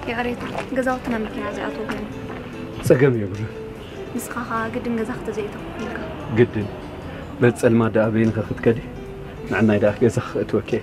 ይቕሬታ፣ ገዛውትና መኪና ዘይኣትዎ ኮይኑ። ጸገም የብሉን። ንስኻ ኸኣ ግድን ገዛ ክትዘይእትወካ። ግድን። በቲ ጸልማት ደኣ በይንኺ ክትከዲ፣ ንዕናይ ደኣ ገዛ ክእትወኪ እየ።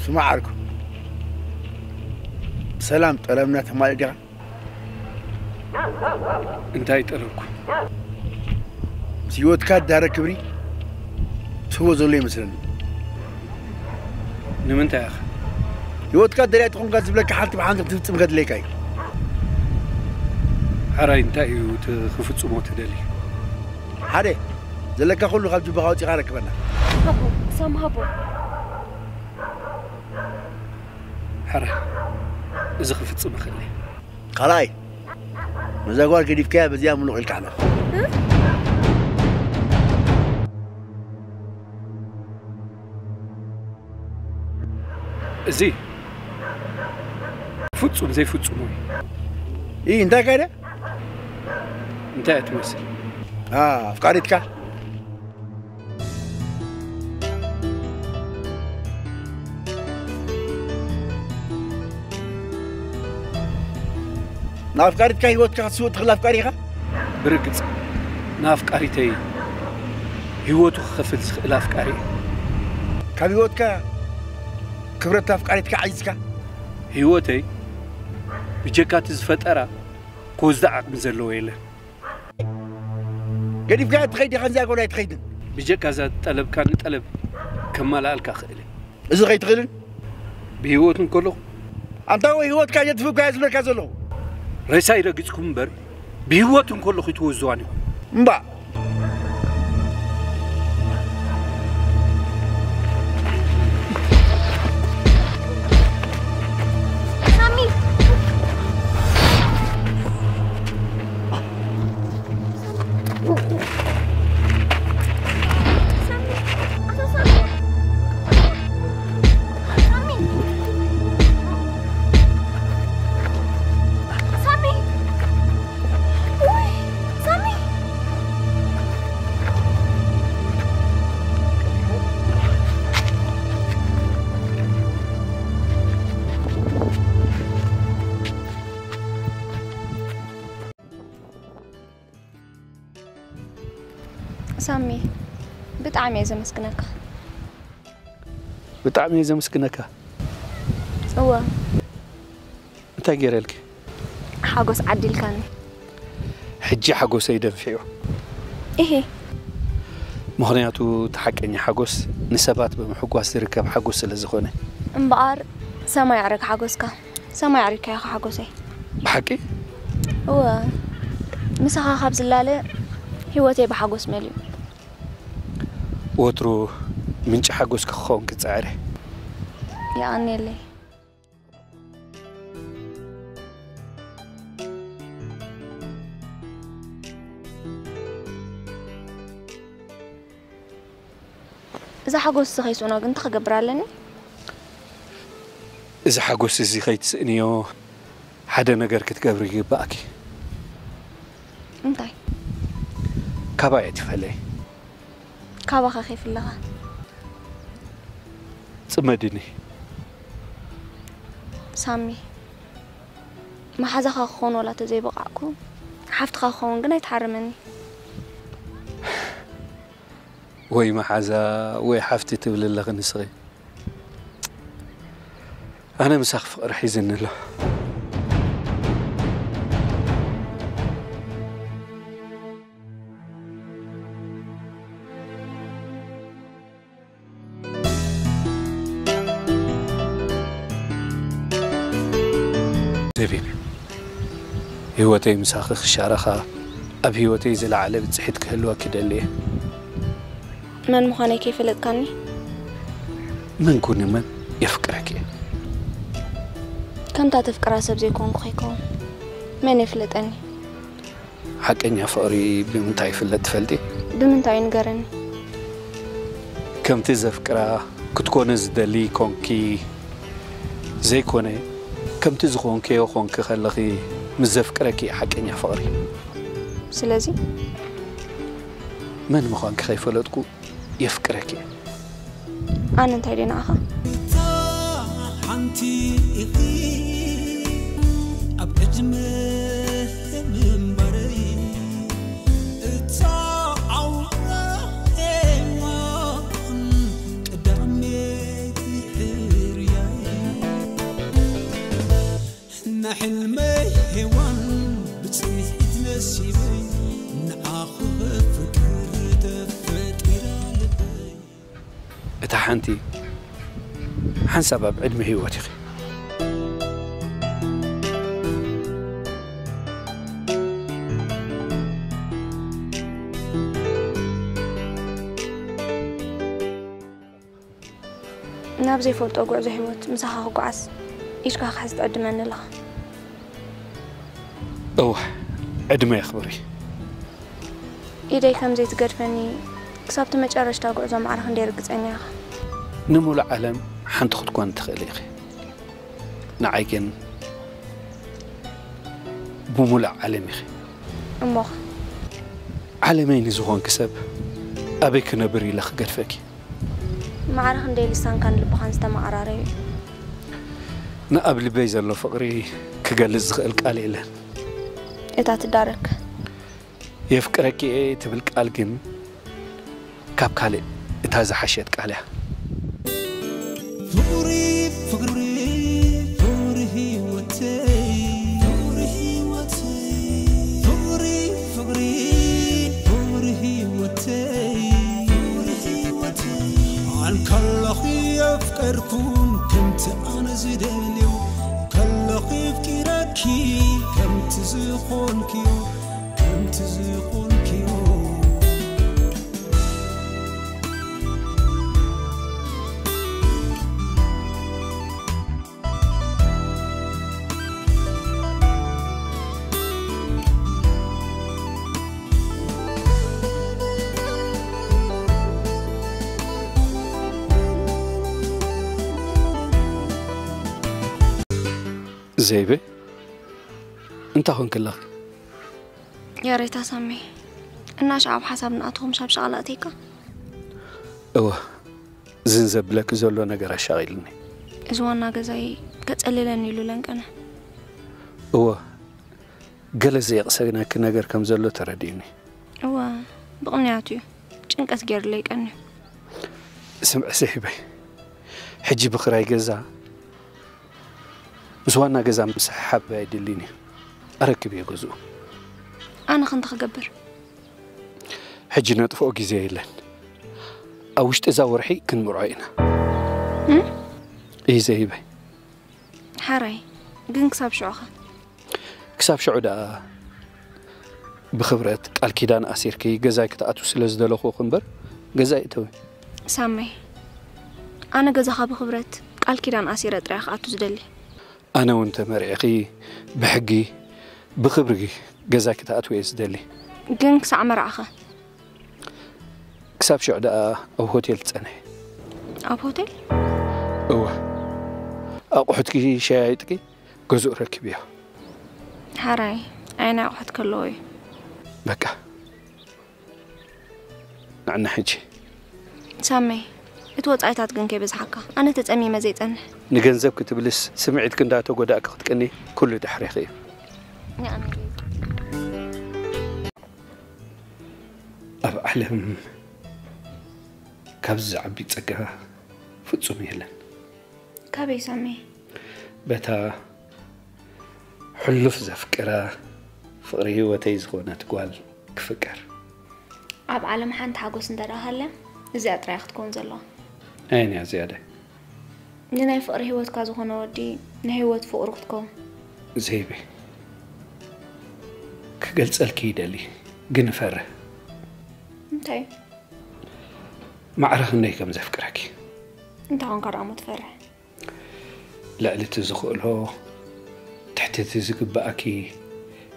ስማዕ ዓርኩ፣ ሰላም ጠለብና ተማሊእ ዲኻ? እንታይ ጠለብኩ? ምስ ህይወትካ እዳረ ክብሪ ትህቦ ዘሎ ይመስለኒ። ንምንታይ ኢኻ? ህይወትካ ደልያ ተኾንካ ዝብለካ ሓንቲ ብሓንቲ ክትፍጽም ከድለየካ እዩ። ሕራይ እንታይ እዩ እቲ ክፍጽሞ ትደሊ? ሓደ ዘለካ ኩሉ ካብ ጅባኻ ኣውጺኻ ረክበና። ሃቦ፣ ሳም ሃቦ። ሕራይ እዚ ክፍጽም እኽእል እየ። ካልኣይ ነዛ ጓል ገዲፍካያ በዚኣ ምሉቕ ኢልካ ሕለፍ። እዚ ፍጹም ዘይፍጹም እዩ። ይ እንታይ ካደ? እንታይ እያ ትመስል? ኣፍቃሪትካ ንኣፍቃሪትካ ህይወትካ ክትስውእ ትኽእል ኣፍቃሪ ኢኻ? ብርግጽ ንኣፍቃሪተይ ህይወቱ ክኸፍል ዝኽእል ኣፍቃሪ እዩ። ካብ ህይወትካ ክብረት ኣፍቃሪትካ ዓይዝካ? ህይወተይ ብጀካ እቲ ዝፈጠራ ክወስዳ ዓቕሚ ዘለዎ የለን። ገዲፍካያ ትኸይድ ኢኻ፣ እዚኣ ጓል ኣይትኸይድን። ብጀካ እዛ ጠለብካኒ ጠለብ ከማልኣልካ ክእል እየ። እዚ ከይትኽእልን ብህይወት እንከለኹ ኣንታ ወይ ህይወትካ እየ ትፍብካያ ዝብለካ ዘለኹ። ሬሳይ ረጊጽኩም እምበር ብህይወት እንከለኹ ይትወዝዋን ኢኹም። እምባእ ሳሚ! ሳሚ! ኣቶ ሳሚ! ሳሚ! ሳሚ! ውይ! ሳሚ! ሳሚ፣ ብጣዕሚ እየ ዘመስግነካ። ብጣዕሚ እየ ዘመስግነካ። እወ። እንታይ ገይረልኪ? ሓጎስ ዓዲልካኒ። ሕጂ ሓጎሰይ ደንፊዑ። እሄ። ምኽንያቱ እቲ ሓቀኛ ሓጎስ ንሰባት ብምሕጓስ ዝርከብ ሓጎስ ስለ ዝኾነ። እምበኣር ሰማይ ኣዕረግ ሓጎስካ። ሰማይ ኣዕሪግካዮ ኢኻ ሓጎሰይ። ብሓቂ? እወ። ምሳኻ ካብ ዝላለ ህይወተይ ብሓጎስ መሊኡ። ወትሩ ምንጪ ሓጎስኪ ክኸውን ክጽዕር እየ። የቐንየለይ። እዛ ሓጎስ እዚ ከይስእኖ ግን እንታይ ክገብር ኣለኒ? እዚ ሓጎስ እዚ ከይትስእንዮ ሓደ ነገር ክትገብሪ ይግባእኪ። እንታይ? ካባይ ኣይትፈለይ። ካባኻ ከይፍለኻ። ጽመድኒ። ሳሚ፣ መሓዛኻ ክኸውን ዋላ ተዘይበቓዕኩ፣ ሓፍትኻ ክኸውን ግን ኣይትሓርመኒ። ወይ መሓዛ ወይ ሓፍቲ ትብሊ ኣለኺ ንስኺ። ኣነ ምሳኺ ፍቕሪ ሒዝኒ ኣሎ። ዘቢብ፣ ህይወተይ ምሳኺ ክሻረኻ ኣብ ህይወተይ ዝለዓለ ብጽሒት ክህልወኪ ደሊ እየ። መን ምዃነይ ከይፈለጥካኒ? መን ኩኒ መን የፍቅረኪ እየ። ከምታ ተፍቅራ ሰብ ዘይኮንኩ ከይከውን መን የፍለጠኒ? ሓቀኛ ፍቕሪ ብምንታይ ይፍለጥ ትፈልጢ? ብምንታይ እዩ ንገረኒ። ከምቲ ዘፍቅራ ክትኮነ ዝደሊ ኮንኪ ዘይኮነ፣ ከምቲ ዝኾንከዮ ኮንኪ ከለኺ ምስ ዘፍቅረኪ እዩ ሓቀኛ ፍቕሪ። ስለዚ መን ምዃንኪ ከይፈለጥኩ የፍቅረኪ እየ። ኣነ እንታይ ደይ ንዓኻ? እታ ሓንቲ ኢኺ ኣብ ዕድመ ምንባረይ፣ እታ ዓውራ ሄዋን ቀዳመይቲ ሕርያይ። ንሕልመይ ሄዋን ብጽሒት ነሲበይ፣ ንዓኺ ፍቅር ተፈጢራ ልበይ። እታ ሓንቲ ሓንሳብ ኣብ ዕድመ ህይወት ኢኺ። ናብ ዘይፈልጦ ጉዕዞ ህይወት ምሳኻ ክጓዓዝ ኢድካ ክሕዝ ትዕድመኒ ኣለኻ። እወ፣ ዕድመ የኽብር እዩ። ኢደይ ከም ዘይትገድፈኒ ክሳብቲ መጨረሽታ ጉዕዞ ማዕረ ክንደይ ርግጸኛ ኢኻ? ንሙሉእ ዓለም ሓንቲ ክትኮን ትኽእሊ ኢኺ። ንዓይ ግን ብሙሉእ ዓለም ኢኺ። እሞኸ? ዓለመይ ንዝኾንኪ ሰብ ኣበይ ክነብር ኢለ ክገድፈኪ? ማዕረ ክንደይ ልሳንካን ልብኻን ዝተመዓራረዩ እዩ። ንኣብ ልበይ ዘሎ ፍቕሪ ክገልጽ ዝኽእል ቃል የለን። እታ ትዳረክ የፍቅረኪ እየ ትብል ቃል ግን ካብ ካልእ እታ ዝሓሸት ቃል እያ። ፍቕሪ ፍቕሪ ፍቕሪ ህይወተይ ፍቕሪ ህይወተይ ፍቕሪ ፍቕሪ ፍቕሪ ህይወተይ ፍቕሪ ህይወተይ ኣንከለኺ የፍቀርኩን ከምቲ ኣነ ዝደልዮ ከለኺ ፍቂረኪ ከምቲ ዝኾንክዮ ከምቲ ዝኾንክዮ ዘይበ እንታይ ኾንክላ? ያሬታ ሳሜ እናሻ ኣብ ሓሳብ ንኣትኹም ሻብ ሻቕላ ኣተይካ? እወ፣ ዝን ዘብለኪ ዘሎ ነገር ኣሻቒልኒ። እዚ ዋና ገዛይ ከጸልለኒ ኢሉ ለንቀነ። እወ፣ ገለ ዘየቕሰነኪ ነገር ከም ዘሎ ተረዲኡኒ። እወ፣ ብቕንያቱ እዩ። ጭንቀት ገይርለይ ቀንዩ። ስምዒ ዘይበይ፣ ሕጂ ብኽራይ ገዛ ምስ ዋና ገዛ ምስሕሓብ ኣይድልን እዩ። ኣረክብ እየ ገዝኡ። ኣነ ክንተ ክገብር? ሕጂ ነጥፍኦ ግዜ የለን። ኣብ ውሽጢ እዛ ወርሒ ክንምርዖ ኢና። እም? እይ ዘይበይ። ሓራይ፣ ግን ክሳብ ሽዑ ኸ? ክሳብ ሽዑ ደኣ ብኽብረት ቃል ኪዳን ኣሲርኪ ገዛይ ክትኣትዊ ስለ ዝደለኹ እምበር ገዛይ እተዊ። ሳመይ፣ ኣነ ገዛኻ ብኽብረት ቃል ኪዳን ኣሲረ ጥራይ ክኣቱ ዝደሊ። ኣነ እውን ተመሪዕኺ ብሕጊ ብኽብሪ ገዛይ ክትኣትዊ እየ ዝደሊ። ግን ክሳዕ መርዓኸ? ክሳብ ሽዑ ደኣ ኣብ ሆቴል ትጸንሒ። ኣብ ሆቴል? እወ፣ ኣቑሑትኪ ሸያይጥኪ ገዝኡ ረክብዮ። ሓራይ፣ ኣየናይ ኣቑሑት ከለዎ እዩ? በቃ ንዕና ሕጂ። ሳመይ፣ እቲ ወጻኢታት ግን ከይበዝሓካ፣ ኣነ ተጸሚመ ዘይጸንሕ። ንገንዘብ ክትብልስ ስምዒትኪ እንዳተጎዳእኪ ክትቅኒ ኩሉ ድሕሬኺ እዩ። ንኣመይ። ኣብ ዓለም ካብዚ ዝዓቢ ጸጋ ፍጹም የለን። ካበይ ሳመይ? በታ ሕሉፍ ዘፍቅራ ፍቕሪ ህይወተይ ዝኾነት ጓል ክፍቀር። ኣብ ዓለም ሓንቲ ሓጎስ እንተ ደኣ ሃልያ እዚኣ ጥራይ ክትከውን ዘለዋ። ኣየን እያ ዝያዳ? ንናይ ፍቕሪ ህይወትካ ዝኾነ ወዲ ናይ ህይወት ፍቕሩ ክትከውን። ዘይበይ፣ ክገልጸልኪ ይደሊ ግን እፈርህ። እንታይ? ማዕረ ክንደይ ከም ዘፍቅረኪ። እንታይ ኾንካ ደኣ እሞ ትፈርሕ? ልዕሊ እቲ ዝኽእሎ ትሕቲ እቲ ዝግብኣኪ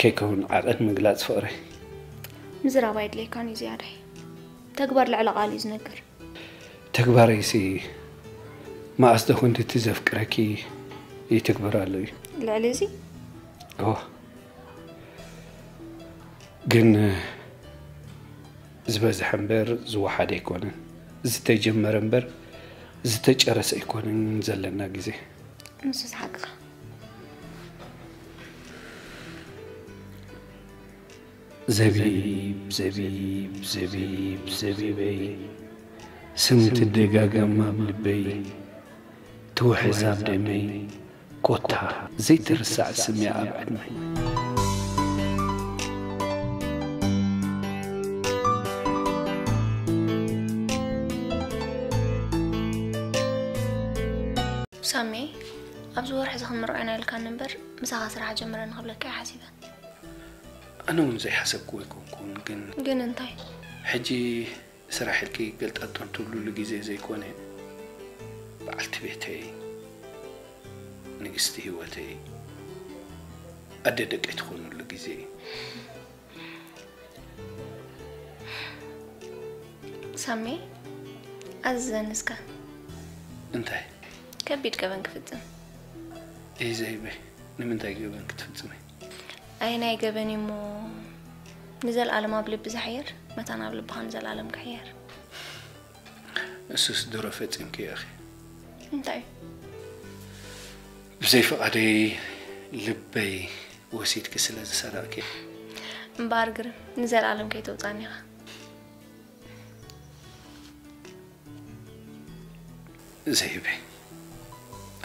ከይከውን ዓቐን ምግላጽ ፍቕሪ። ምዝራብ ኣይድለይካን እዩ ዝያዳይ። ተግባር ልዕሊ ቃል እዩ ዝነግር። ተግባረይሲ መኣስ ዶ ክንዲ እቲ ዘፍቅረኪ ይትግብር ኣሎ እዩ። ልዕሊ እዚ? እወ። ግን ዝበዝሐ እምበር ዝወሓደ ኣይኮነን። ዝተጀመረ እምበር ዝተጨረሰ ኣይኮነን ዘለና ግዜ። ንሱስ ሓቅኻ። ዘቢብ፣ ዘቢብ፣ ዘቢብ፣ ዘቢበይ፣ ስም ትደጋገም ኣብ ልበይ፣ ትውሕዝ ኣብ ደመይ፣ ኮታ ዘይትርሳዕ ስም እያ ኣብ ዕድመይ። ሳሚ፣ ኣብዚ ወርሒ እዚ ክንምርዖ ኢና ኢልካኒ እምበር፣ ምሳኻ ስራሕ ጀምረ ንኽብለካ እየ ሓሲበ። ኣነ እውን ዘይሓሰብኩ ኣይኮንኩን፣ ግን ግን እንታይ? ሕጂ ስራሕ ኢልኪ ገልጠጥን ትብሉሉ ግዜ ዘይኮነ፣ በዓልቲ ቤተይ፣ ንግስቲ ህይወተይ፣ ኣደ ደቀይ ትኾኑሉ ግዜ እዩ። ሳሚ፣ ኣዝዘኒ እስከ። እንታይ? ከቢድ ገበን ክፍጽም። እይ ዘይበይ፣ ንምንታይ ገበን ክትፍጽመ? ኣየናይ ገበን እዩ እሞ ንዘለኣለም ኣብ ልቢ ዝሕየር፣ መታን ኣብ ልብኻ ንዘለኣለም ክሕየር። እሱስ ድሮ ፈጺምክዮ ኢኺ። እንታይ? ብዘይ ፍቓደይ ልበይ ወሲድኪ ስለ ዝሰረቕኪ። እምበኣር ግርም፣ ንዘለኣለም ከይተውጻኒ ኢኻ። ዘይበይ፣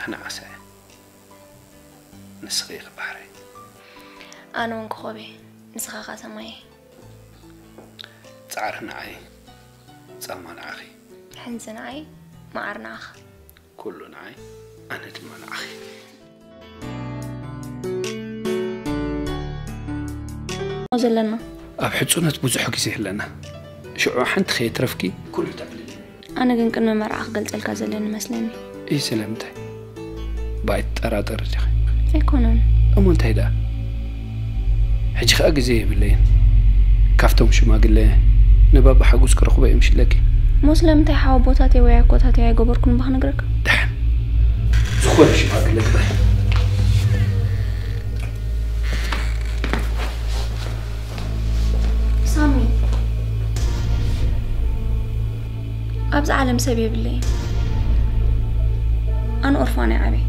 ኣነ ዓሳ እየ፣ ንስኺ ኢኺ ባሕረይ። ኣነ እውን ኮኾብ እየ፣ ንስኻ ኸኣ ሰማይ እየ። ጻዕሪ ንዓይ፣ ጻማ ንዓኺ። ሕንዚ ንዓይ፣ መዓር ንዓኻ። ኩሉ ንዓይ፣ ኣነ ድማ ንዓኺ። ዘለና ኣብ ሕጹነት ብዙሕ ግዜ ኣለና። ሽዑ ሓንቲ ከየትረፍኪ ኩሉ ተዕልሊ። ኣነ ግን ቅድሚ መርዓ ክገልጸልካ ዘለኒ መስለኒ። እይ ስለምንታይ? ብኣይ ትጠራጠሪ ዲኺ? ኣይኮነን። እሞ እንታይ ደኣ? ሕጂ ኸኣ ግዜ የብለይን። ካብቶም ሽማግለ ንባባ ሓጉስ ክረኽቦ እዮም ሽለኪ። እሞ ስለምንታይ ሓወቦታተይ ወይ ኣኮታተይ ኣይገበርኩን እባ ክነግረካ? ደሓን። ዝኾነ ሽማግለ ጥራይ። ሳሚ፣ ኣብዚ ዓለም ሰብ የብለይን። ኣነ ኦርፋን እየ ዓብየ።